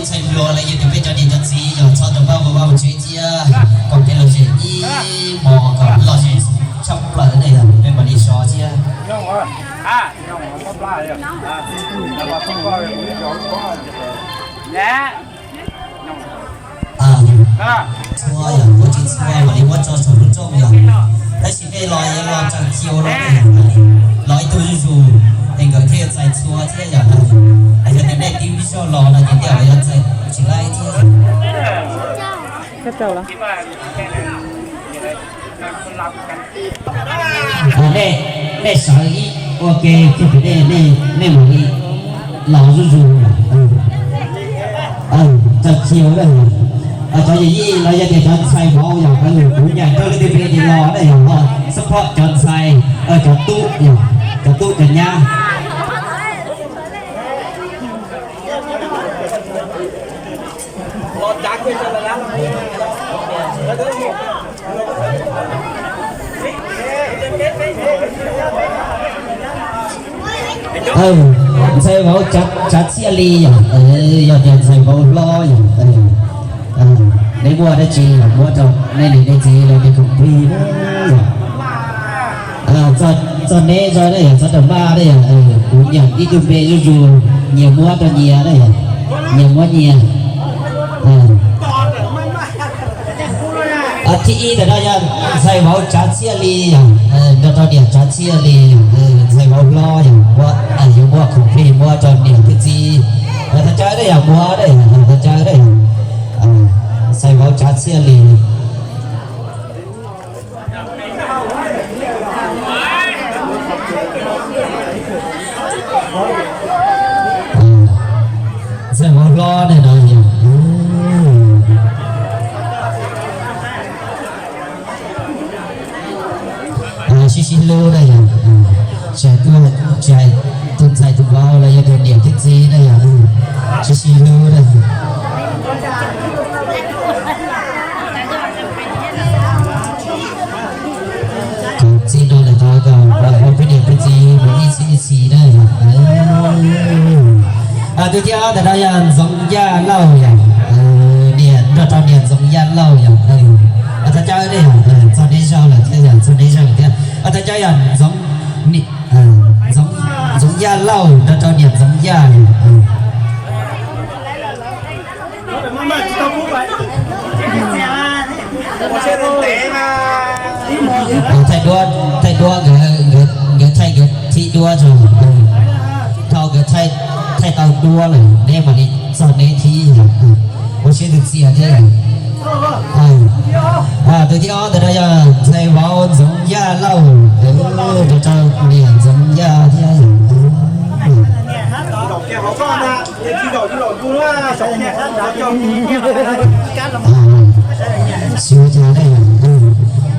Ntxhais hluas los yog tias peb cov niam cov txiv yog txhob tau pab ua vaj ua tsev thiab, kom peb lom zem ib hmo kom lom zem tshaj plaws ne yog peb mam li so thiab. Txhua yog ua tsis txhua mam li muab tso saum lub rooj yog, tab sis nej los yog los tsaws kiau los ne yog, los ib tug zuj zus es nkawd thiaj yuav txais txhua thiab yog, yog tias nej tib zog los no ces tej zaum yuav txais tsis laib thiab. Nej, nej sawv ib ua ke thiab, nej, nej mam li los zuj zus. Tsaws kiau, cov yawm yij los yog tias cov ntxhais vauv yog, kuv nyeem rau leej twg pem ces los ne yog, los support cov ntxhais, cov tub, cov tub cov nyab. Ntxhais vauv Tsav Txhiaj Lis yog, yog tias ntxhais vauv hlob yog, nej muaj dab tsi los muab rau nej niam nej txiv los nej khoom plig na yog. Txog neb zog ne yog, txog rau Maj ne yog, kuv nyeem ib tug npe zuj zus, nyias muab rau nyias ne yog, nyias muab nyias. Thib ib ntawm no yog ntxhais vauv Tsav Txhiaj Lis yog, nrog rau niam Tsav Txhiaj Lis, ntxhais vauv hlob yog, yuav muab khoom plig muab rau niam thiab txiv. Thov caw ne yog, muab ne yog, thov caw ne yog, ntxhais vauv Tsav Txhiaj Lis. Ntxhais vauv hlob ne no yog, sib sib hlub ne yog, tsis hais tus ntxhais tus vauv los yog tus niam thiab txiv ne yog, sib sib hlub ne. Txij no lawm tau kom peb niam peb txiv mus ib txhis ib txhis na. Tus thib ob ntawm no yog Ntxoov Yaj Lauj yog, niam nrog rau niam Ntxoov Yaj Lauj yog. Thov caw ne yog, txog neb zaug lawm thiab yog, txog neb zaug thiab. Thov caw yog Ntxoov, Ntxoov Yaj Lauj nrog rau niam Ntxoov Yaj yog. Thaij duab, thaij duab, nkawd thaij nkawd thib duab tso. Thaum nkawd thaij tau duab lawm neb mam li txog neb thib yog. Ua siab tus txias thiab. Tus thib ob ntawm no yog ntxhais vauv Ntxoov Yaj Lauj, nrog rau niam Ntxoov Yaj thiab yog. Xyov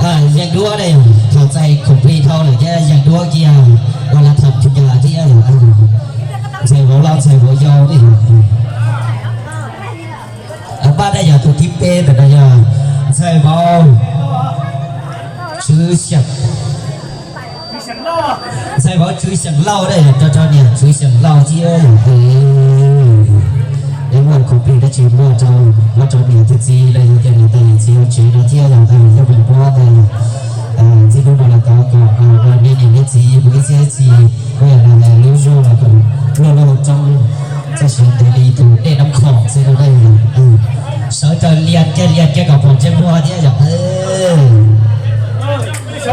cas, yees duab ne, thaum txais khoom plig dhau lawm thiab yees duab kiag, ua la tham tu yas thiab yog. Ntxhais vauv laus ntxhais vauv yau ne. Pab ne yog tus thib peb ntawm no yog ntxhais vauv Tswv Xyeem, ntxhais vauv Tswv Xyeem Lauj ne, nrog rau niam Tswv Xyeem Lauj thiab yog. Neb muaj khoom plig dab tsi muab rau, muab rau niam thiab txiv los yog tias niam tais yawm txiv hauv tsev no thiab yog, yog pab ntawd. Txij hnub no los tau kom nej niam nej txiv mus ib txhis ib txhis, kuj yog lub zog los kom luag luag hauv roob, txoj sia ntev li tus dej Nab Khoom xwb no ne. Sawv raws lias kiag lias kiag kom pom ntsej muag thiab yog.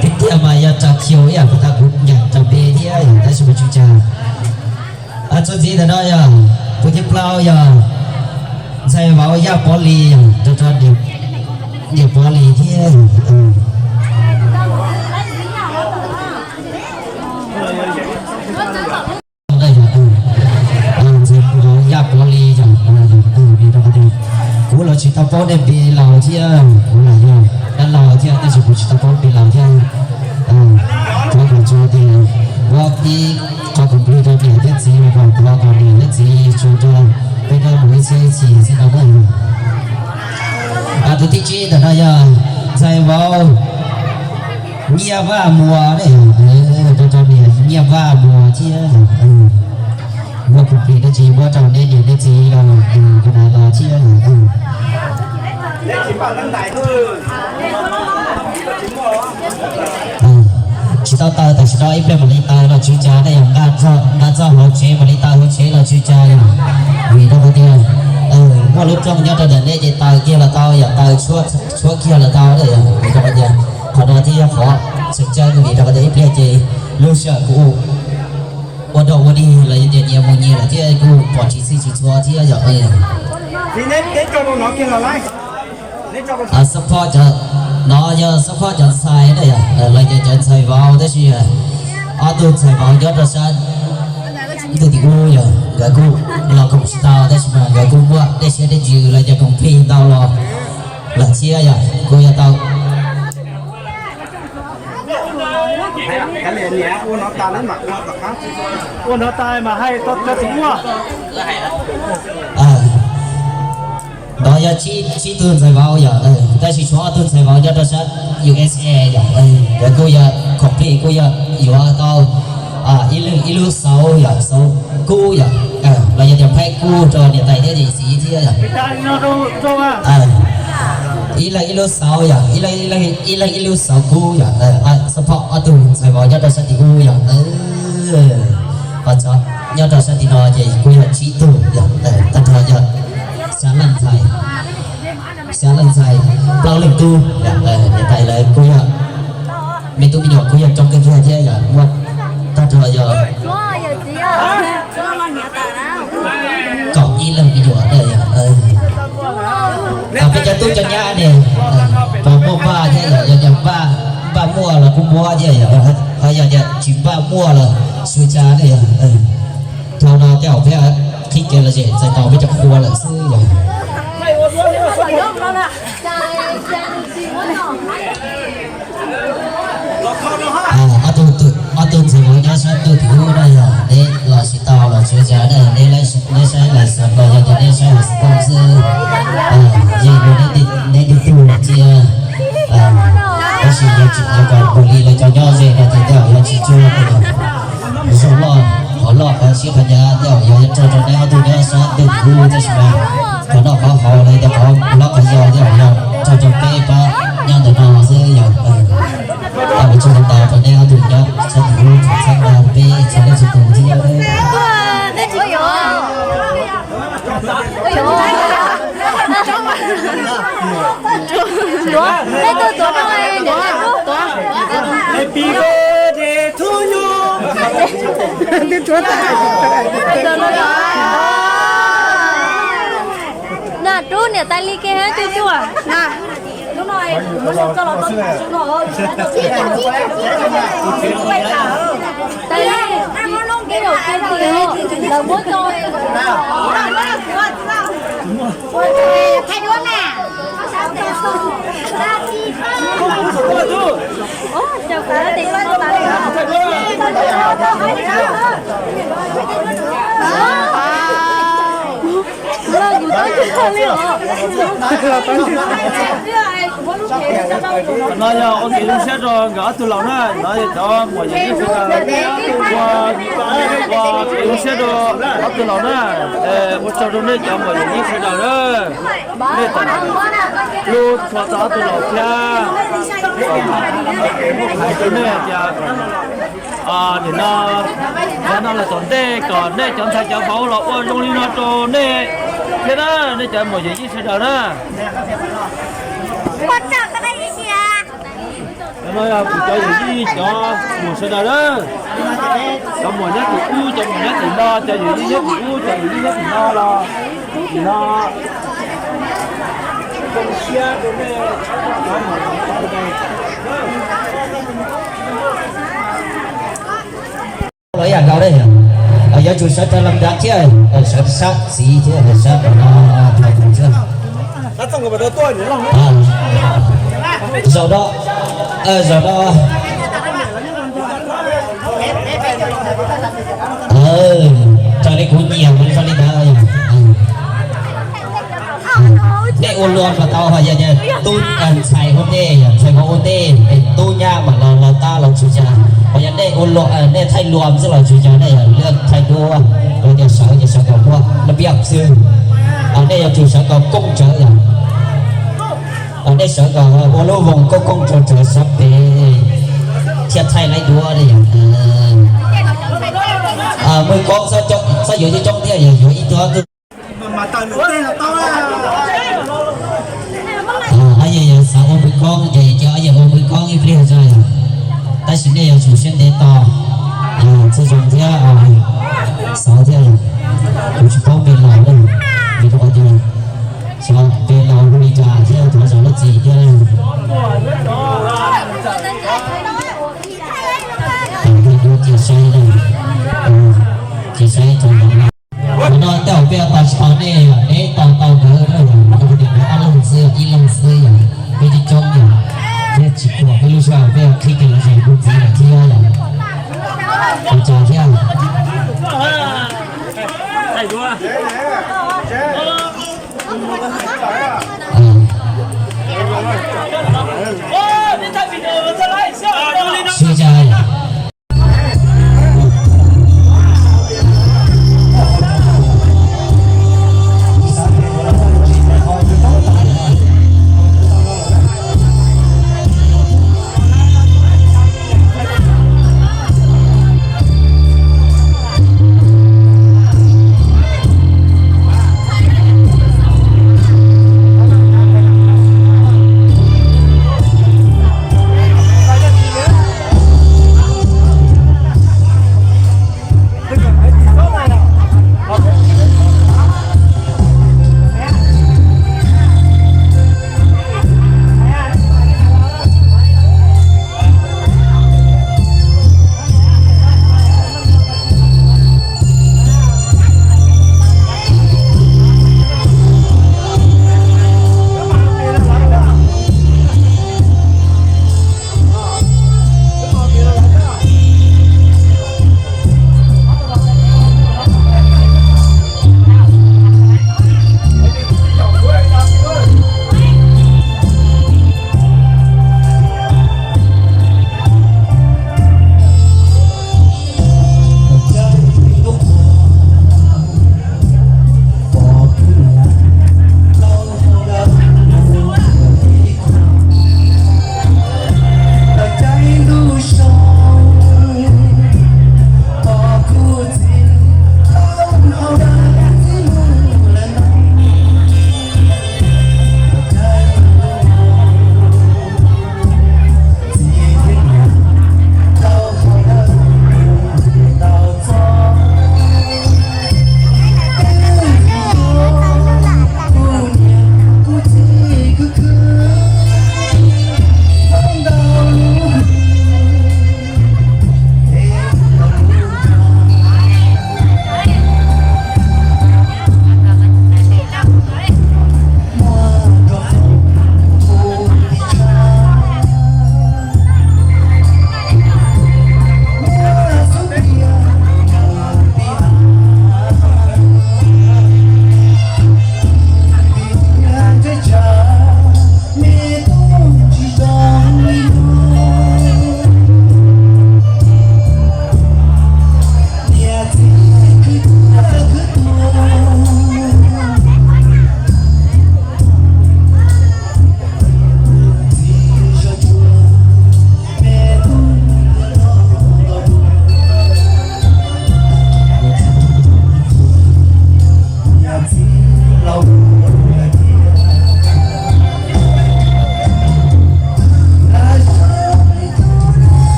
Tiag tiag mas yog tsaws khiu ib yam puas tau kuv nyeem raws npe thiab yog, tab sis mas tsis cas. Txuas ntxiv ntawm no yog tus thib plaub yog ntxhais vauv Yaj Pov Lis yog, nrog rau niam Pov Lis thiab. Ntxhais vauv Yaj Pov Lis yog, kuv los tsis tau paub nej npe laus thiab, kuv los yog dab laug thiab tab sis kuv tsis tau paub npe laus thiab. Thov kom tsuas tias muab ib qho khoom plig rau niam thiab txiv, kom thov kom niam thiab txiv tsuas nrog peb nyob mus ib txhis ib txhis xwb no na. Tus thib tsib ntawm no yog ntxhais vauv Nyiaj Vaj Muas ne, nrog rau niam Nyiaj Vaj Muas thiab. Muaj khoom plig dab tsi muab rau neb niam neb txiv los nws ko na los thiab. Tsis tau taws tam sim no ib pliag mam li taws los tsw tsa ne yog nqa txog hauv tsev mam li taws hauv tsev los tsw tsa yog vim rau qhov tias muaj lub rooj nyob rau ntawm nej ces taws kiag los tau yog taws tshuab kiag los tau ne yog vim rau qhov tias qhov no thiaj yog qhov tseem ceeb vim rau qhov tias ib pliag ces lub sij hawm kuv ua dog ua dig los yog tias nyias mus nyias lawm thiab kuj pom tsis txhij tsis txhua thiab yog. Support cov, no yog support cov ntxhais ne yog los yog cov ntxhais vauv tab sis ob tug ntxhais vauv nyob rau sab ntug tim ub yog nkawd kuj los koom tsis tau tab sis mas nkawd kuj muaj dej siab dej ntsws los yog koom plig ntau los lawm thiab yog kuj yog tau. Ua no tas mas hais tau tus ua. Ntawd yog tsib tug ntxhais vauv yog, tab sis tshuav ob tug ntxhais vauv nyob rau sab U S A yog, nkawd kuj yog complete kuj yog yuav tau ib leeg ib lub xauv yog xauv kub yog, los yog tias phaib kub rau niam tais thiab yawm txiv thiab yog. Ib leeg ib lub xauv yog, ib leeg ib lub xauv kub yog, support ob tug ntxhais vauv nyob rau sab tim ub yog. Ho nyob rau sab tim no ces kuj yog tsib tug yog, tag nrho yog xya leej ntxhais, xya leej ntxhais, plaub leej tub, niam tais lawv kuj yog me tub me nyuam kuj yog coob kawg kiag thiab yog muaj tag nrho yog kaum ib leeg me nyuam. Peb cov tub cov nyab ne, puas muaj npaj thiab yog, yog tias npaj muaj los kuj muab thiab yog, ho yog tias tsis npaj muaj los xyuas cas ne yog. Dhau no tej zaum peb qhib kev lom zem txais tos peb cov qhua lawm xwb yog. Ob tug ntxhais vauv nyob sab ntuj tim ub no yog neb los tsis tau los tsis ua cas ne, neb saib lais xas los yog tias neb saib hauv xov tooj xwb. Yeej ua neb neb tug ntsia, tab sis yog tsis yog kom mus li lawv cov nyob ze no ces tej zaum yog tsis tsuag li. Zoo loj qhov loj qhov siab qhov hnyav tej zaum yog raug rau neb ob tug nyob sab ntuj tim ub tab sis mas qhov noj qhov haus los yog tias qhov hlob qhov yau tej zaum yog raug rau peb pab nyob ntawm no xwb yog. Tau ua tsaug ntau rau neb ob tug nyob sab tim ub txhawb nqa peb txhua leej txhua tus thiab. Happy birthday to you. Na rub niam tais li ke cuaj cuaj na. Tais li, lawv muab coj. No yog ua kev zoo siab rau nkawd ob tug laus na, no yog cov muam yawm yij sawv daws ua, ua kev zoo siab rau ob tug laus na. Ua tsaug rau nej cov muam yawm yij sawv daws na, nej tau hlub tshua tau ob tug laus thiab. Hais rau nej hais tias nim no, yav no los tom ntej kom nej cov ntxhais cov vauv los ua zoo li no rau nej thiab na, nej cov muam yawm yij sawv daws na. No yog kuv cov yawm yij cov muam sawv daws na, cov muam nyob tim ub, cov muam nyob tim no, cov yawm yij nyob tim ub, cov yawm yij nyob tim no los, tim no zoo siab rau nej cov muam sawv daws. Los ib yam nkaus, yuav tsum sawv rov los nrad thiab, sawv sab txiv thiab sawv rov los nrad thiab. Zaum no, zaum no, raws li kuv nyiam mas zoo li ntawd. Nej ua luag mas tau, ho yog tub ntxhais ua ntej, ntxhais vauv ua ntej, tub nyab mas los los tab los tsis cas. Ho yog nej Nej thaij luam xwb los tsis yog, nej yog lub thaij duab, lawv tias sawv ces sawv kom muaj lub piaj xwb. Nej yuav tsum sawv kom koob tsawv yom. Nej sawv kom ua lub voos koob koob tsawv tsawv sab pem thiaj thaij laib duab li yom. Mws koob xob yuav coob coob thiab yom, yuav ib tug ob tug. Yog yog xav ua mws koob ces cia yog ua mws koob ib pliag tso yom. Tab sis nej yuav tsum siab ntev tos txhua zoo thiab xav thiab yom. Kuv tsis paub npe laus na, vim rau qhov tias xyov npe laus hu li cas thiab thov zam lub txim thiab. Cia saib, cia saib tso. Qhov no tej zaum peb tos tsis tau nej yom, neb tos tau nkawd na yom, rau qhov tias nkawd ob leeg xwb, ib leeg xwb yom, peb coob coob yom, thiab tsis pom peb lub sij hawm, peb qhib kiag los tseem mus ntxiv lawm thiab yom. Ua tsaug thiab. Sib zog.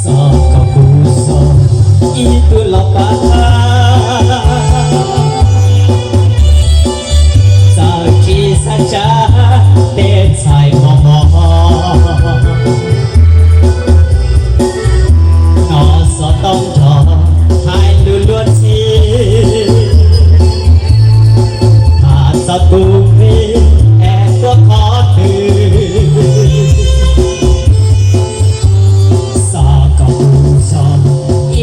Xov kom kuv xov ib tug los pab tha, txawm tsis xav tsa tej txhais mos mos. Hnov xov tooj nrov hais lus luag ntxhi, tham txog tus nqi es tuaj qhov twg. Xov kom kuv xov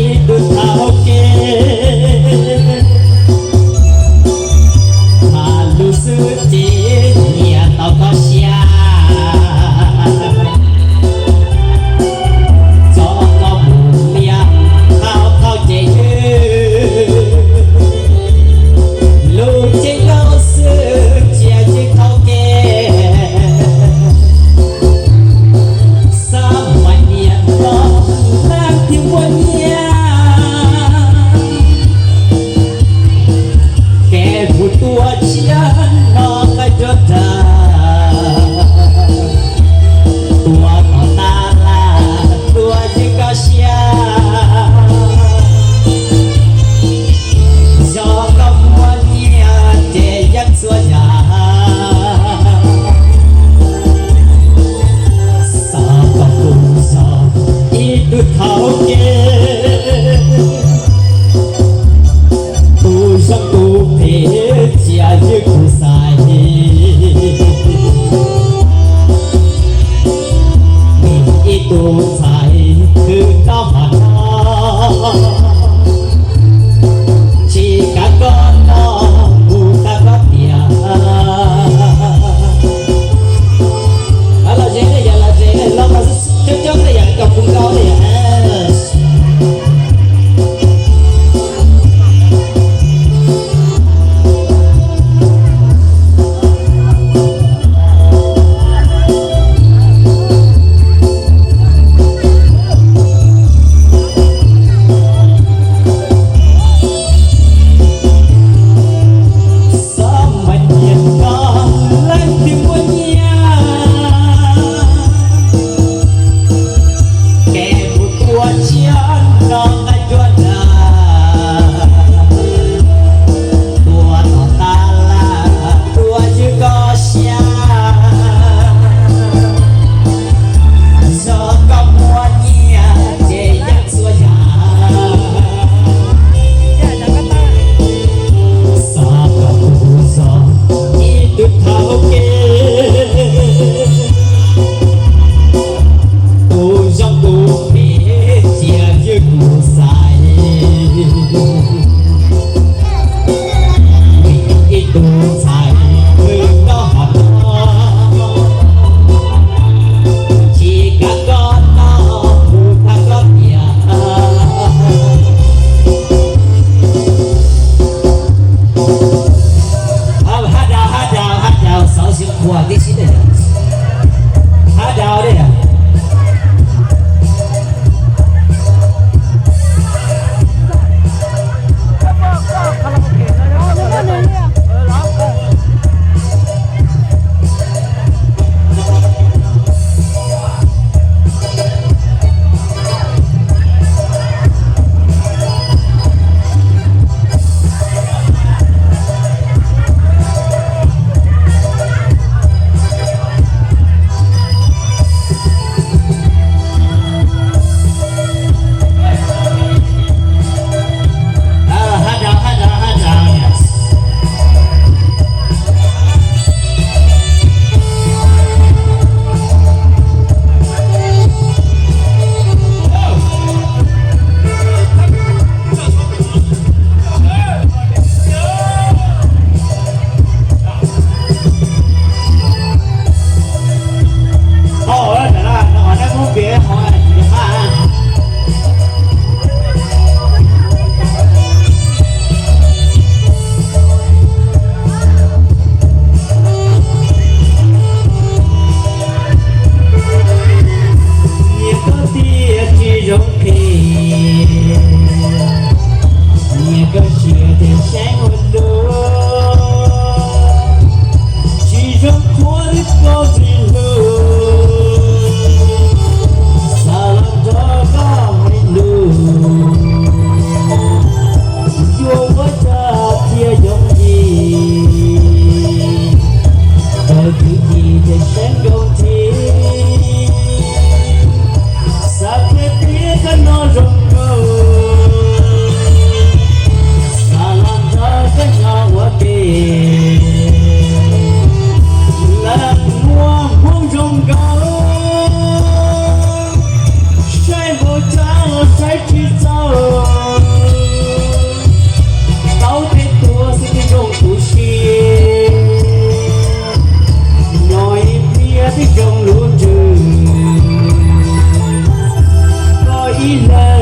ib tug thaum kis, tham lus xwb ces nyiam tau koj siab. Txog koj mus liaj thauj thauj ces ywg, lus ces nkauj xwb cia ywg thaum kis. Xav mas nyiam los leej twg muaj nyiaj, kev mus tua tsiaj no qaij ruaj nrag, tua tom tab laj tua ywg koj siab. Yog koj muaj nyiaj ces yeej txhua yam, xav kom kuv xov ib tug thaum kis, tus zoo tus phem cia ywg kuv xaiv. Vim ib tug ntxhais khwv noj mov no, tsis kav koj noj mus tag koj tiam. Los ze ne, yog los ze ne, los mas coob coob ne, yog kom kuv nkaus ne, yog. ib zaug